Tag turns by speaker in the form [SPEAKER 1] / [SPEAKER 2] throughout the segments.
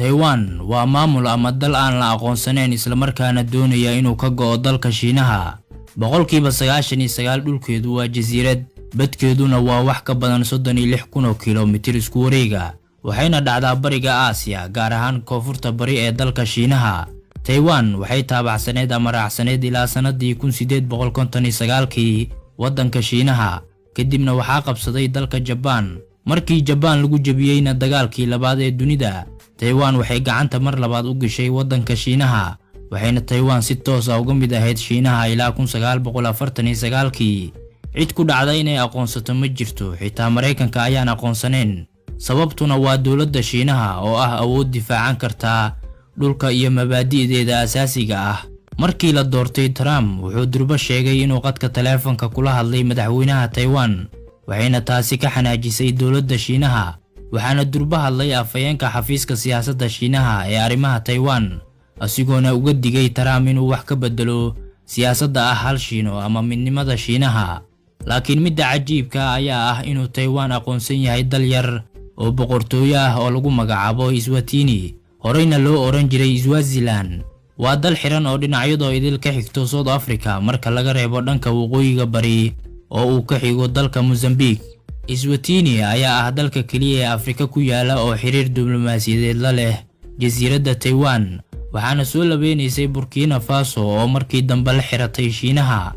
[SPEAKER 1] Taiwan waa maamul ama dal aan la aqoonsanayn, islamarkaana doonaya inuu ka go'o dalka Shiinaha. 99% dhulkeedu waa jasiirad, badkeeduna waa wax ka badan 36,000 oo kiiloomitir isku wareega, waxayna dhacdaa bariga Aasiya, gaar ahaan koonfurta bari ee dalka Shiinaha. Taiwan waxay taabacsaneed ama raacsaneed ilaa sannadii 1859kii waddanka Shiinaha, kadibna waxaa qabsaday dalka Jabaan. Markii Jabaan lagu jebiyeyna dagaalkii labaad ee dunida, Taiwan waxay gacanta mar labaad u gashay waddanka Shiinaha, waxayna Taiwan si toos ah uga mid ahayd Shiinaha ilaa 1949kii. Cid ku dhacda inay aqoonsato ma jirto, xitaa Maraykanka ayaan aqoonsanayn. Sababtuna waa dowladda Shiinaha oo ah awood difaacan karta dhulka iyo mabaadi'deeda asaasiga ah. Markii la doortay Trump, wuxuu durbo sheegay inuu qadka taleefanka kula hadlay madaxweynaha Taiwan, waxayna taasi ka xanaajisay dowladda Shiinaha. Waxaana durbo hadlay afhayeenka xafiiska siyaasadda Shiinaha ee arrimaha Taiwan, asigoona uga digay Trump inuu wax ka bedelo siyaasadda ah hal Shiino ama midnimada Shiinaha. Laakiin midda cajiibka ayaa ah inuu Taiwan aqoonsan yahay dal yar oo boqortooyo ah oo lagu magacaabo Eswatini, horeyna loo oran jiray Swaziland. Waa dal xiran oo dhinacyadoo idil ka xigto South Africa, marka laga reebo dhanka waqooyiga bari oo uu ka xigo dalka Mozambique. Eswatini ayaa ah dalka keliya ee Afrika ku yaala oo xiriir diblomaasiyadeed la leh jasiiradda Taiwan, waxaana soo labeynaysay Burkina Faso oo markii dambe la xiratay Shiinaha.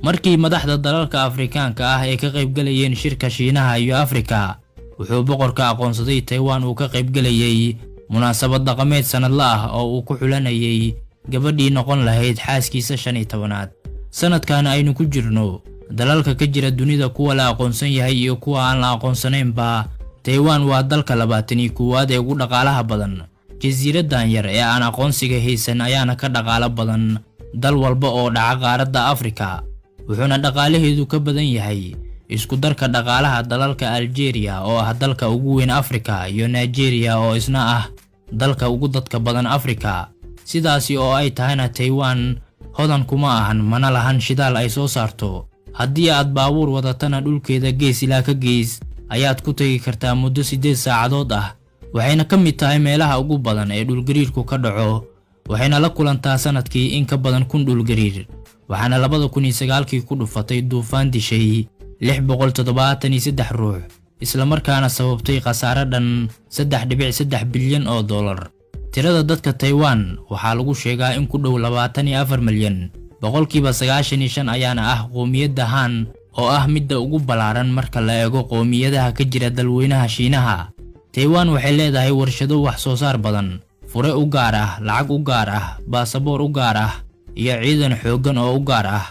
[SPEAKER 1] Markii madaxda dalalka Afrikaanka ah ay ka qaybgalayeen shirka Shiinaha iyo Afrika, wuxuu boqorka aqoonsaday Taiwan uu ka qaybgalayay munaasabad dhaqameed sanadla ah oo uu ku xulanayay gabadhii noqon lahayd xaaskiisa 15aad. Sanadkan aynu ku jirno, dalalka ka jira dunida, kuwa la aqoonsan yahay iyo kuwa aan la aqoonsanaynba, Taiwan waa dalka 21aad ee ugu dhaqaalaha badan. Jasiiraddan yar ee aan aqoonsiga haysan ayaana ka dhaqaalo badan dal walba oo dhaca qaaradda Afrika, wuxuuna dhaqaalaheedu ka badan yahay isku darka dhaqaalaha dalalka Algeria oo ah dalka ugu weyn Afrika iyo Nigeria oo isna ah dalka ugu dadka badan Afrika. Sidaasi oo ay tahayna, Taiwan hodan kuma ahan, mana lahan shidaal ay soo saarto. Haddii aad baabuur wadatana, dhulkeeda gees ilaa ka gees ayaad ku tegi kartaa muddo 8 saacadood ah. Waxayna ka mid tahay meelaha ugu badan ee dhulgariirku ka dhaco, waxayna la kulantaa sanadkii in ka badan 1000 dhulgariir, waxaana 2009kii ku dhufatay duufaan dishay 673 ruux, islamarkaana sababtay khasaare dhan 3.3 bilyan oo dollar. Tirada dadka Taiwan waxaa lagu sheegaa in ku dhow 24 milyan, 95% ayaana ah qoomiyadda Han oo ah midda ugu ballaaran marka la eego qoomiyadaha ka jira dalweynaha Shiinaha. Taiwan waxay leedahay warshado wax soo saar badan, fure u gaar ah, lacag u gaar ah, baasaboor u gaar ah iyo ciidan xooggan oo u gaar ah,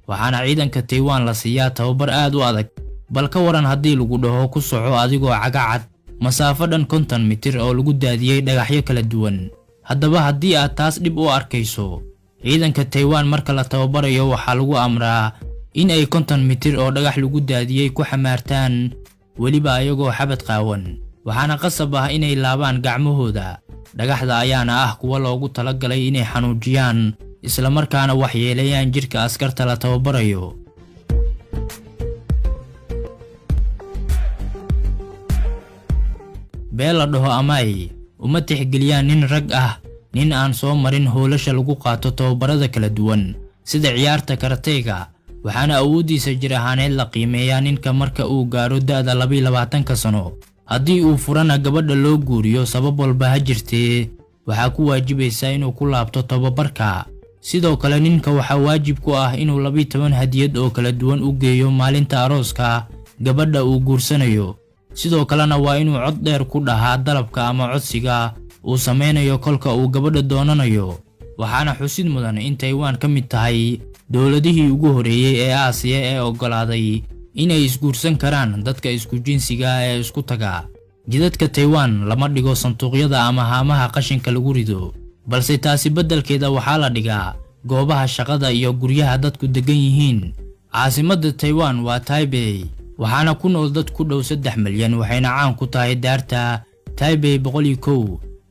[SPEAKER 1] waxaana ciidanka Taiwan la siiyaa tababar aad u adag. Bal ka waran haddii lagu dhaho ku soco adigoo cagacad masaafo dhan 50 mitir oo lagu daadiyey dhagaxyo kala duwan? Haddaba haddii aad taas dhib u arkayso, ciidanka Taiwan marka la tababarayo waxaa lagu amraa in ay 50 mitir oo dhagax lagu daadiyey ku xamaartaan, weliba ayagoo xabad qaawan, waxaana qasab ah inay laabaan gacmahooda. Dhagaxda ayaana ah kuwa loogu talagalay inay xanuujiyaan islamarkaana waxyeeleeyaan jidhka askarta la tababarayo. Beel la dhaho Amay uma tixgeliyaan nin rag ah nin aan soo marin howlasha lagu qaato tababarada kala duwan sida ciyaarta karateyga, waxaana awooddiisa jir ahaaneed la qiimeeyaa ninka marka uu gaaro da'da 22ka sano. Haddii uu furana gabadha loo guuriyo, sabab walba ha jirtee, waxaa ku waajibaysaa inuu ku laabto tababarka. Sidoo kale ninka waxaa waajib ku ah inuu 12 hadiyad oo kala duwan u geeyo maalinta arooska gabadha uu guursanayo. Sidoo kalena waa inuu cod dheer ku dhahaa dalabka ama codsiga uu samaynayo kolka uu gabadha doonanayo. Waxaana xusid mudan in Taiwan ka mid tahay dowladihii ugu horreeyey ee Aasiya ee oggolaaday inay isguursan karaan dadka isku jinsiga ee isku taga. Jidadka Taiwan lama dhigo sanduuqyada ama haamaha qashinka lagu rido, balse taasi beddelkeeda waxaa la dhigaa goobaha shaqada iyo guryaha dadku deggan yihiin. Caasimadda Taiwan waa Taipei, waxaana ku nool dad ku dhow 3 milyan, waxayna caan ku tahay daarta Taipei 101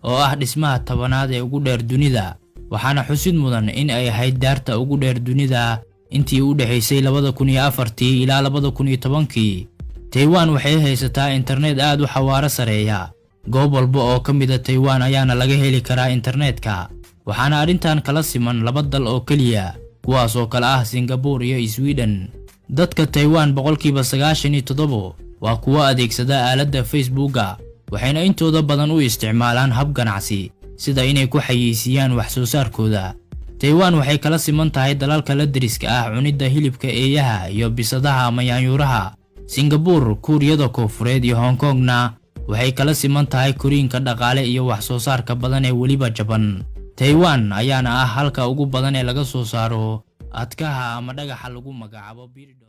[SPEAKER 1] oo ah dhismaha 10aad ee ugu dheer dunida, waxaana xusid mudan in ay ahayd daarta ugu dheer dunida intii u dhexaysay 2004tii ilaa 2010kii. Taiwan waxay haysataa internet aad u xawaaro sareeya. Goob walba oo ka mida Taiwan ayaana laga heli karaa internetka, waxaana arrintan kala siman laba dal oo keliya, kuwaas oo kale ah Singapore iyo Sweden. Dadka Taiwan 97% waa kuwo adeegsada aaladda Facebooka, waxayna intooda badan u isticmaalaan hab ganacsi, sida inay ku xayeysiiyaan wax soo saarkooda. Taiwan waxay kala siman tahay dalalka la deriska ah cunidda hilibka eeyaha iyo bisadaha ama yaanyuuraha. Singapore, Kuuriyada Koonfureed iyo Hong Kongna waxay kala siman tahay koriinka dhaqaale iyo wax soo saarka badan ee weliba jaban. Taiwan ayaana ah halka ugu badan ee laga soo saaro adkaha ama dhagaxa lagu magacaabo peridot.